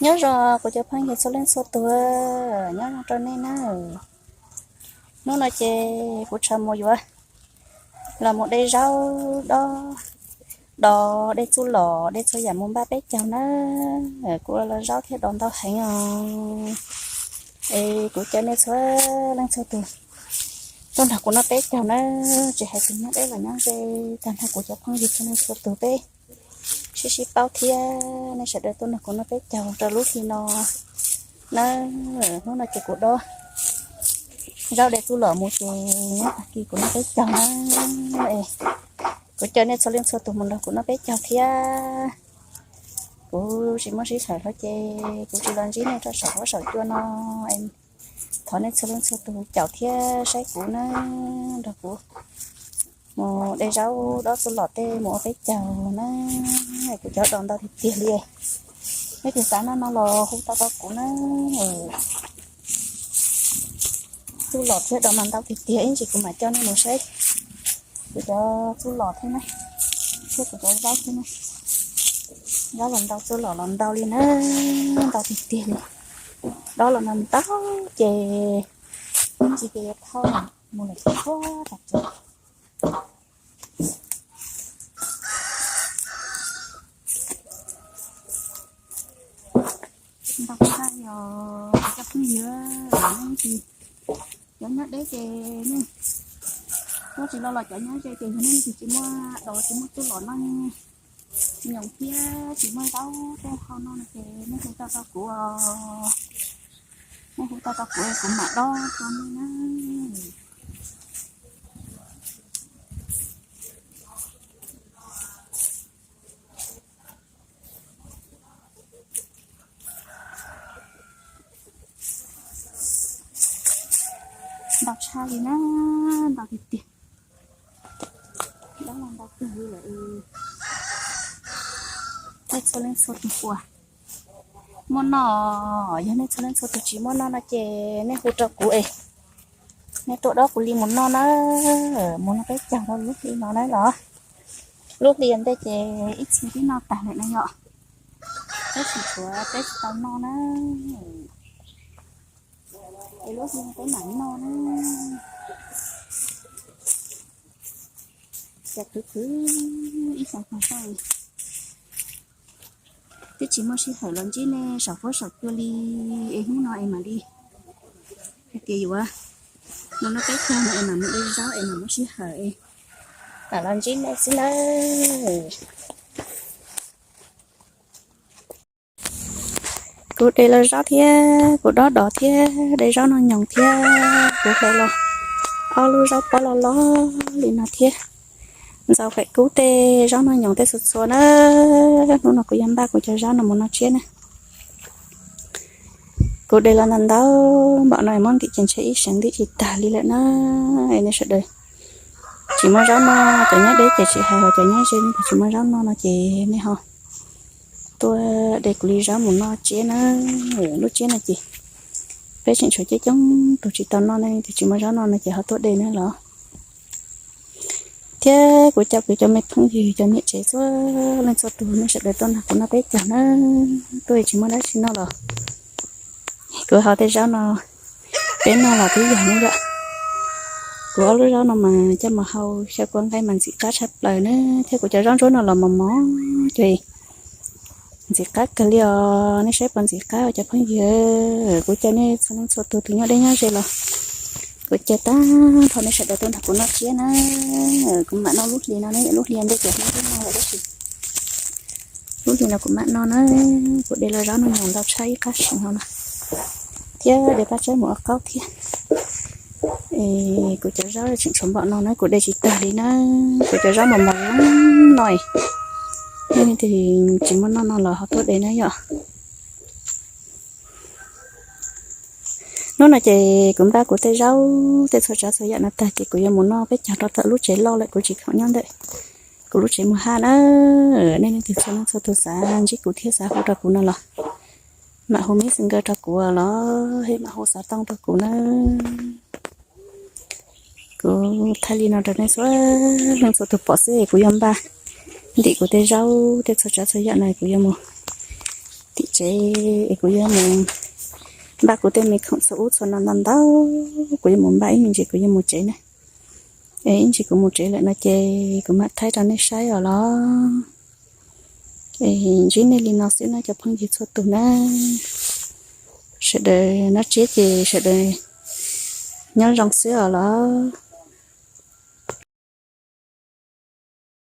Nyob zoo kuv cov phooj ywg txhua leej txhua tus, nyob zoo rau nej na. Hnub no ces kuv tseem mus yuav los mus de zaub dob, dos de txuj lom, de txhua yam mus npaj peb caug na. Kuv los zaub thiab dos ntau heev os. Es kuv caw nej txhua leej txhua tus tuaj nrog kuv noj peb caug na, tsis hais tus nyob deb los nyob ze, tag nrho kuv cov phooj ywg txhua leej txhua tus peb sib sib paub thiab nej sawv daws tuaj nrog kuv noj peb caug rau lub hli no na. Hnub no ces kuv dob zaub de txuj lom mus ces nyob tag kis kuv noj peb caug na. Kuv caw nej txhua leej txhua tus mus nrog kuv noj peb caug thiab. Kuv tsis muaj sij hawm hlo ces kuv tsis los ntsib nej rau saum huab saum cua no. Thov nej txhua leej txhua tus caum thiab saib kuv na, nrog kuv mus de zaub dob txuj lom tej mus ua peb caug na. Kuv cov dos ntau tiag tiag li. Nej tus xav noj no los hu tau rau kuv na. Txuj lom thiab dos mas ntau tiag tiag, ib ntsis kuv mam coj nej mus saib kuv cov txuj lom thiab na, thiab kuv cov zaub thiab na. Zaub los ntau, txuj lom los ntau li na, ntau tiag tiag li. Dob los ntau ces ib ntsis ces yuav thauj mus lawm txhua tag tsev. Ntau tshaj yog kuv cov phooj ywg, nej cov nyob deb ces nej tuaj tsis los los cov nyob ze ces yog nej tsis muaj dos tsis muaj txuj lom noj nyoos thiab tsis muaj zaub tej hau no no ces nej hu tau rau kuv, nej hu tau rau kuv kuv mam dob rau nej na. Ntau tshaj li na, ntau tiag tiag. Dob los ntau kawg li lawm. Nej txhua leej txhua tus uas muaj noj, yog nej txhua leej txhua tus tsis muaj noj no ces nej hu rau kuv es nej tuaj dob kuv li mus noj na. Mus noj peb caug rau lub hli no na los. Lub hli ntej ces ib txhia twb noj tag lawm na yom. Peb tsis tshuav peb tsis tau noj na. Es lub hli peb mam noj na. Cas khwv khwv ib xyoos tag soj, twb tsis muaj sij hawm los ntsib nej saum huab saum cua li, es hnub no es mam li hais tias yuav mus noj peb caug no es mam mus de zaub es mam muaj sij hawm es mam los ntsib nej xwb nawb. Kuv de los zaub thiab kuv dob dos thiab de zaub noj nyoos thiab kuv hle los ob lub zaub pob loj loj li no thiab. Ntxaus fem kub tej zaub noj nyoos tej txhua txhua na. Hnub no kuv yuav npaj kuv cov zaub no mus noj tsiab na. Kuv de los ntau ntau npaum no muab ntim ces ntshe ib seev ntim tsis tag li lawm na. Nej sawv daws tsis muaj zaub noj, cov nyob deb ces tsis hais, cov nyob ze nej tsis muaj zaub noj no ces nej ho tuaj de kuv li zaub mus noj tsiab na. Lub tsiab no ces peb tseem tshuav coob coob tus tsis tau noj ne, tus tsis muaj zaub noj no ces ho tuaj de na los. Thiab kuv cov, kuv cov me phooj ywg cov niam tsev txhua leej txhua tus nej sawv daws tuaj nrog kuv noj peb caug na. Tuaj tsis muaj dab tsi noj los kuv hau tej zaub no peb noj los twb yog na yom. Kuv ob lub zaub no mas coj mus hau xyaw kua nqaij mas ntxim qab tshaj plaws na, thiab kuv cov zaub ntsuab no los mos mos ces ntxim qab kawg li os. Nej saib puas ntxim qab os cov phooj ywg. Kuv caw nej txhua leej txhua tus, tus nyob deb nyob ze los kuv caw tag nrho nej sawv daws tuaj nrog kuv noj tsiab na. Kuv mam noj lub hli no ne, lub hli ntej ces hnub twb noj lawm tab sis lub hli no kuv mam noj na. Kuv de los zaub no nyoos ntau tshaj ib qab seev no na, thiab de paj tsawb mus ua qaub thiab. Es kuv cov zaub tseem tshuav npaum no na, kuv de tsis tag li na. Kuv cov zaub mos mos no, nej leej twg tsis muaj noj no los ho tuaj de na yom. Hnub no ces kuv npaj kuv tej zaub tej txhua tsav txhua yam no tag ces kuv yuav mus noj peb caug rau tom lub tsev loj lawm, kuv tsis khoom nyob ntawm kuv lub tsev mus haj na. Nej leej twg txhua leej txhua tus xav ntsib kuv thiab xav hu rau kuv no los mam hu messenger rau kuv los, hej mam hu xov tooj rau kuv na. Kuv thaij li no rau nej txhua leej txhua tus pom xwb, kuv yuav npaj ntim kuv tej zaub tej txhua tsav txhua yam no kuv yuav mus tim tsev es kuv yuav mus npaj kuv tej me khoom txhua ub txhua no ntau ntau, kuv yuav mus npaj ib me ntsis kuv yuav mus tsev na. Es ib ntsis kuv mus tsev lawm no ces kuv mam thaij rau nej saib os los. Es ntsib nej li no xwb na cov phooj ywg txhua tus na. Sawv daws nyob tsiab ces sawv daws nyob zoo xwb os los.